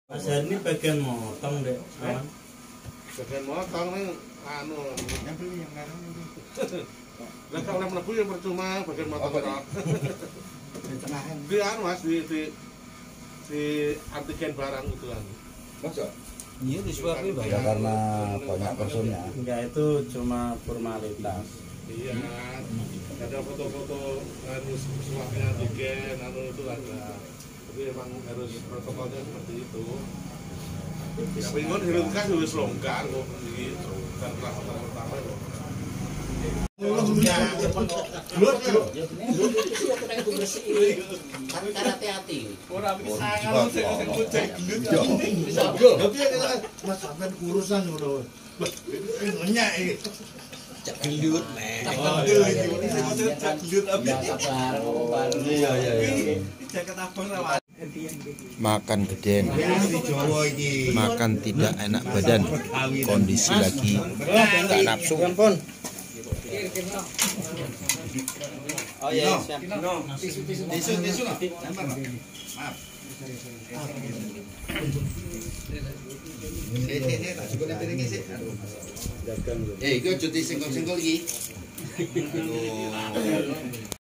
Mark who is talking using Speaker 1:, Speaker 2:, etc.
Speaker 1: Mas ini bagian motong deh, aman.
Speaker 2: Bagian motong nih, yang beli yang larang ini. Lah kalau orang mlebu ya percuma bagian motong tok. Di tengahan. Di Mas di antigen barang itu kan. Masa?
Speaker 3: Iya disuapin banyak.
Speaker 4: Ya karena banyak personnya.
Speaker 1: Enggak, itu cuma formalitas.
Speaker 2: Iya. Ada foto-foto harus suapnya antigen, itu ada. Tapi emang harus protokolnya seperti itu. Ya pengen hirup kan harus longgar kok gitu. Kan kelas pertama kok.
Speaker 3: Kan hati-hati.
Speaker 2: Ora bisa kalau sing kucek gelut.
Speaker 4: Bisa.
Speaker 2: Tapi Mas sampean urusan ngono. Ngenyak iki.
Speaker 3: Cak gelut, Nek.
Speaker 2: Oh iya. Cak gelut abi.
Speaker 4: Iya.
Speaker 2: Jaket abang rawan.
Speaker 4: Makan geden, makan tidak enak badan, kondisi lagi tak nafsu.
Speaker 3: Oh iya, siap.
Speaker 2: Tisu. Maaf.
Speaker 4: Iki aja disengkol-sengkol iki.